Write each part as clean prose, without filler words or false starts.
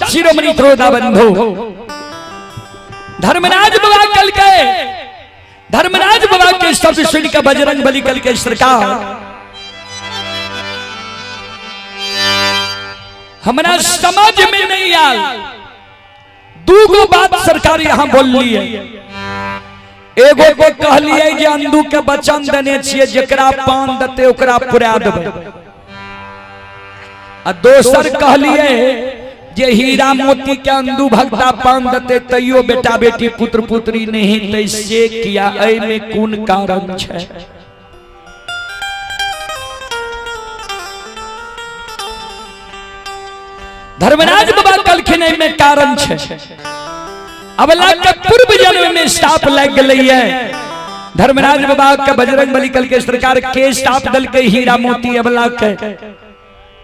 संत शिरोमणि त्रोदा बंधु धर्मराज बाबा कल के धर्मराज बाबा के शब्द सुन के बजरंग बली कल के सरकार हमरा समझ में नहीं आयल। दूगो बात सरकार यहाँ बोल लिए, एगो को कहलिए जे अंधू के वचन देने छिए जेकरा पान देते ओकरा पुरा देबै, आ दोसर कहलिए जे हीरा मोती के अंधू भक्ता पान देते तैयो बेटा बेटी पुत्र पुत्री नहीं हेतै, से किया? एहि में कोन कारण छै? धर्मराज बाबा कहलखिन एहि में कारण छै। अबला के पूर्व जन्म में श्राप लागि गेलैये। धर्मराज बाबा के बजरंग बली कल के सरकार के श्राप दल के हीरा मोती अबला के।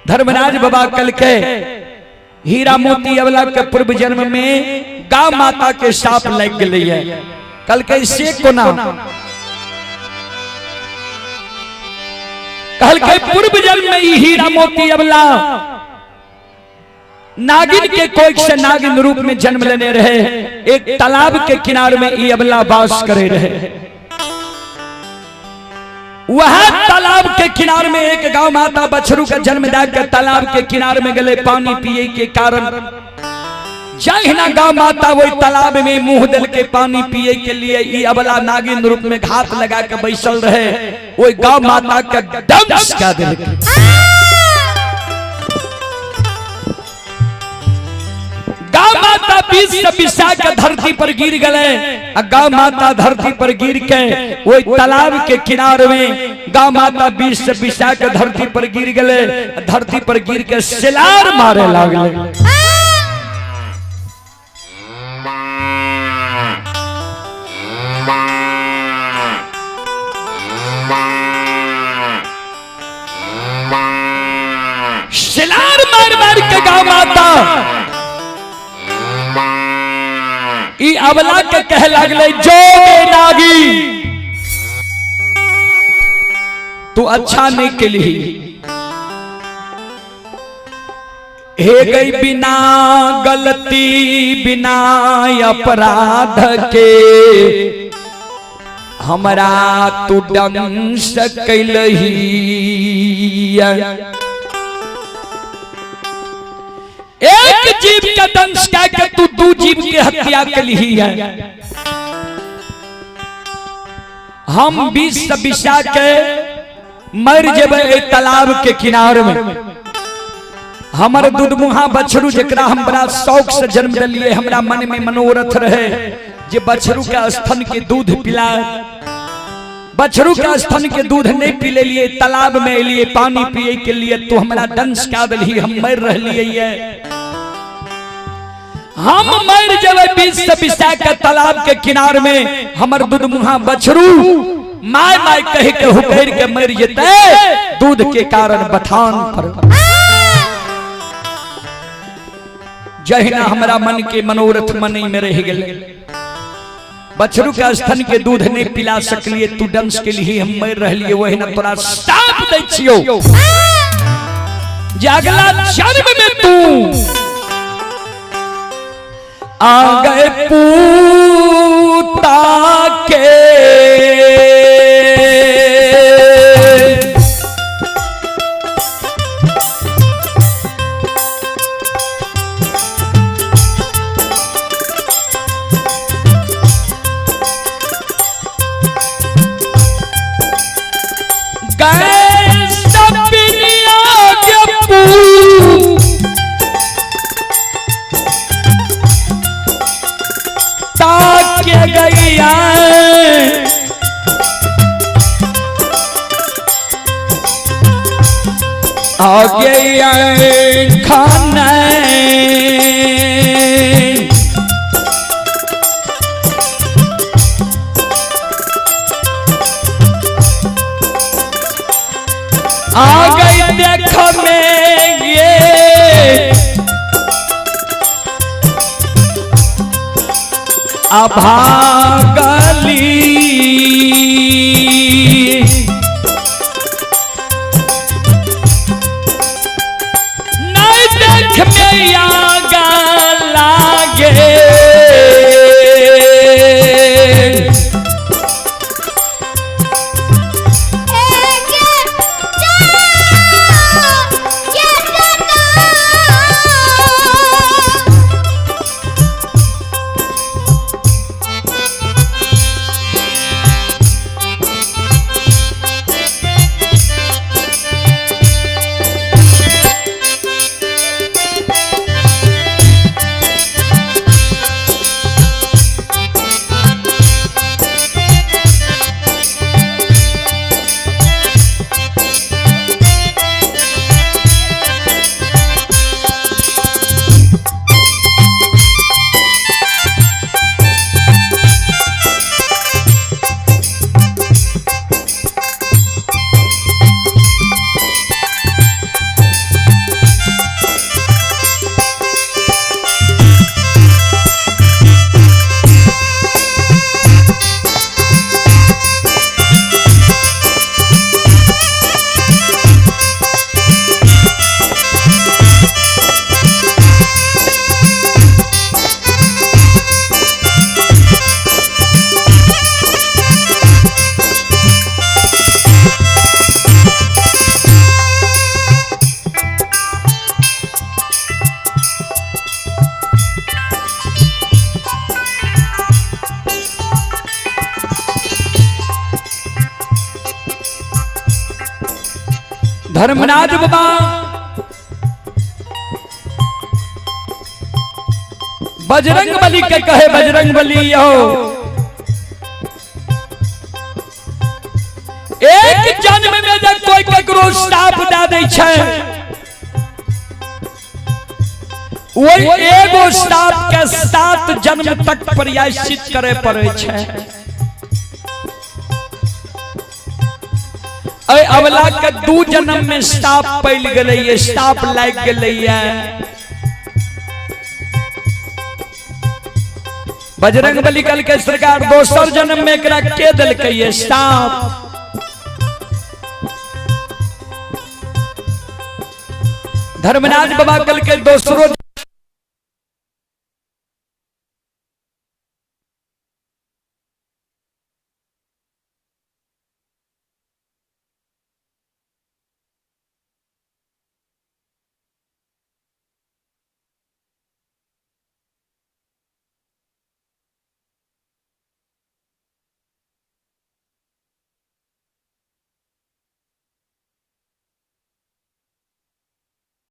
धर्मराज बाबा कल के हीरा मोती अबला के पूर्व जन्म में गा माता के श्राप लागि गेलैये। कल के से कोना? कहल के पूर्व जन्म में ई हीरा मोती अबला नागिन के कोख से नागिन रूप में जन्म लेने रहे, एक तालाब के किनारे में ई अबला वास करे रहे। वह तालाब के किनारे में एक गांव माता बछरू का जन्म दा के तालाब के किनारे में गले पानी पिए के कारण। जहिना गांव माता वही तालाब में मुंह दल के पानी पिए के लिए ई अबला नागिन रूप में घात लगा के बैसल रहे, वही गांव माता के डंस का दिल। गांव माता बीच से बिसा के धरती पर गिर गए, आ गांव माता धरती पर गिर के वही तालाब के किनारे में गांव माता बीच से बिसा के धरती पर गिर गए, धरती पर गिर के सिलार मारे लागले। सिलार मार मार के गांव माता ई अबला के कहे लागले, जो नागी तू अच्छा नहीं के लिए हे गई, बिना गलती बिना अपराध के हमरा तू दंश कैलही। एक जीव के दंश के तू दू जीव के हत्या कैलही है। हम 20 से बिसा के मर जेबै एहि तालाब के किनार में। हमर दूधमुहा बछरू जकरा हम बड़ा शौक से जन्म दिलिए, हमरा मन में मनोरथ रहे जे बछरू के स्तन के दूध पिला, बछरू के स्तन के दूध नहीं पी लिए, तालाब में एलिए पानी पिए के लिए, तू हमरा दंश का दिलही, हम मर रहलिए। हम मर जेबै 20 से बिसा के तालाब के किनार में, हमर दूधमुहा बछरू my my कह के हुकैर के मर जेतै दूध के कारण बथान पर। जहिना हमरा मन के मनोरथ मन में रह गेलै, बछरू के स्तन के दूध नहीं पिला सकलिए, तू डंस के लिए हम मर रहलिए, वही ना तोरा श्राप दै छियो जे अगला जन्म में तू आ गए पूता के गए सपनिया के पूता के गैया आ गया खाना आ गई देख में ये अभागली नहीं देख में आ गए धर्मराज बाबा बजरंग बली के कहे, बजरंग बली हो एक जन्म में जब कोई ककरो श्राप दे दै छै, वही एगो श्राप के 7 जन्म तक प्रायश्चित करे पड़े छै। अय अबला के 2 जन्म में श्राप पैल गेलै, श्राप लागि गेलै। बजरंग बली कल के सरकार दोसर जन्म में एकरा के देलकै श्राप? धर्मराज बाबा कल के दोसरो